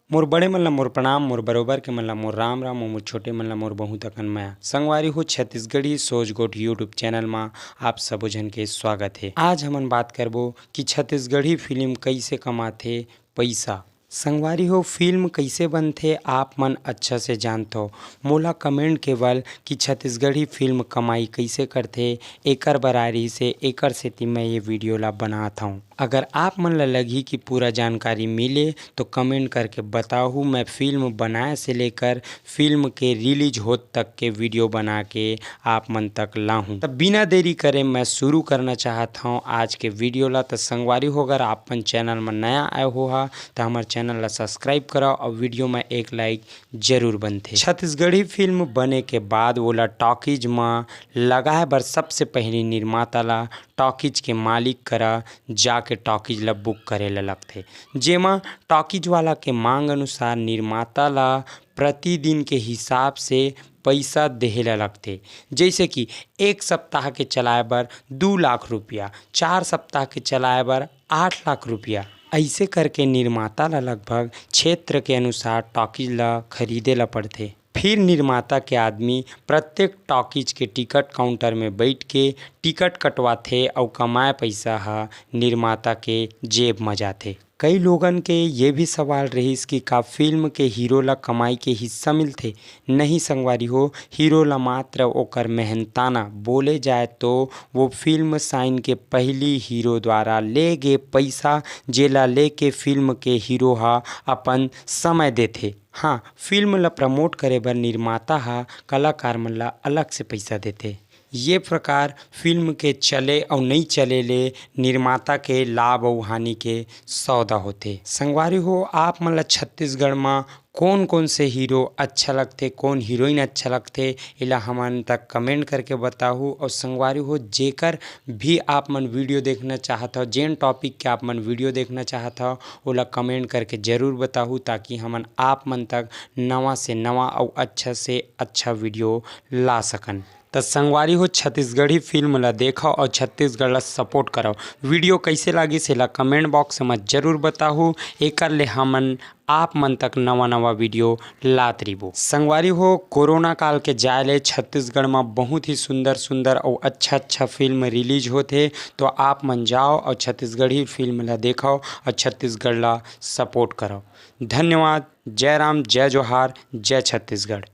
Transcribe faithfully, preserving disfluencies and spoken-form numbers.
मोर बड़े मन ला मोर प्रणाम, मोर बरोबर के मन ला मोर राम राम, अउ मोर छोटे मन ला मोर बहुत अकन मया। संगवारी हो, छत्तीसगढ़ी सोच गोठ YouTube चैनल मा आप सबो झन के स्वागत हे। आज हमन बात करबो कि छत्तीसगढ़ी फिल्म कइसे कमाथे पइसा। संगवारी हो, फिल्म कइसे बनथे, आप मन अच्छा से जानथव। मोला कमेंट केवल कि छत्तीसगढ़ी फिल्म कमाई कइसे करथे, एकर बर आए रहिस हे, एकर सेती मैं ये वीडियो ला बनात हौं। अगर आप मन ला लगही कि पूरा जानकारी मिले, तो कमेंट करके बताहू। मैं फिल्म बनाए से लेकर फिल्म के रिलीज होत तक के वीडियो बना के आप मन तक लाहूं। तब बिना देरी करे मैं शुरू करना चाहत हौं आज के वीडियो ला। त संगवारी हो, अगर आप मन चैनल में नया आए हो हा, त हमर चैनल ला सब्सक्राइब करव अउ वीडियो में एक लाइक जरूर बनथे। छत्तीसगढ़ी फिल्म बने के बाद ओला टॉकीज म लगाए बर सबसे पहिली निर्माता ला टॉकीज के मालिक करा जाके टॉकीज ला बुक करे ला लगथे, जेमा टॉकीज वाला के मांग अनुसार निर्माता ला प्रतिदिन के हिसाब से पइसा देहे ला लगथे। जइसे कि एक सप्ताह के चलाए बर दू लाख रुपया, चार सप्ताह के चलाए बर आठ लाख रुपया। अइसे करके निर्माता ला लगभग क्षेत्र के अनुसार टॉकीज ला खरीदे ला पड़थे। फिर निर्माता के आदमी प्रत्येक टॉकीज के टिकट काउंटर में बइठ के टिकट कटवाथे अउ कमाए पइसा ह निर्माता के जेब म जाथे। कई लोगन के ये भी सवाल रहिस कि का फिल्म के हीरो ला कमाई के हिस्सा मिलथे? नहीं संगवारी हो, हीरो ला मात्र ओकर मेहनताना। बोले जाए तो वो फिल्म साइन के पहिली हीरो द्वारा ले गे पइसा, जेला लेके फिल्म के हीरो ह अपन समय देथे। हाँ, फिल्म ला प्रमोट करे बर निर्माता ह कलाकार मन ला अलग से पइसा देथे। ये प्रकार फिल्म के चले अउ नई चले ले निर्माता के लाभ अउ हानि के सौदा होथे। संगवारी हो, आप मन ला छत्तीसगढ़ म कोन कोन से हीरो अच्छा लगथे, कोन हीरोइन अच्छा लगथे, एला हमन तक कमेंट करके बताहू। अउ संगवारी हो, जेकर भी आप मन वीडियो देखना चाहत हव, जेन टॉपिक के आप मन वीडियो देखना चाहत हव, ओला कमेंट करके जरूर बताहू, ताकि हमन आप मन तक नवा से नवा अउ अच्छा से अच्छा वीडियो ला सकन। त संगवारी हो, छत्तीसगढ़ी फिल्म ला देखव अउ छत्तीसगढ़ ला सपोर्ट करव। वीडियो कइसे लागिस, एला कमेंट बॉक्स म जरूर बताहू, एकर ले हमन आप मन तक नवा नवा वीडियो लात रहिबो। संगवारी हो, कोरोना काल के जाए ले छत्तीसगढ़ म बहुत ही सुंदर सुंदर अउ अच्छा अच्छा फिल्म रिलीज होथे, तो आप मन जाओ अउ छत्तीसगढ़ी फिल्म ला देखव अउ छत्तीसगढ़ ला सपोर्ट करव। धन्यवाद। जय राम, जय जोहार, जय छत्तीसगढ़।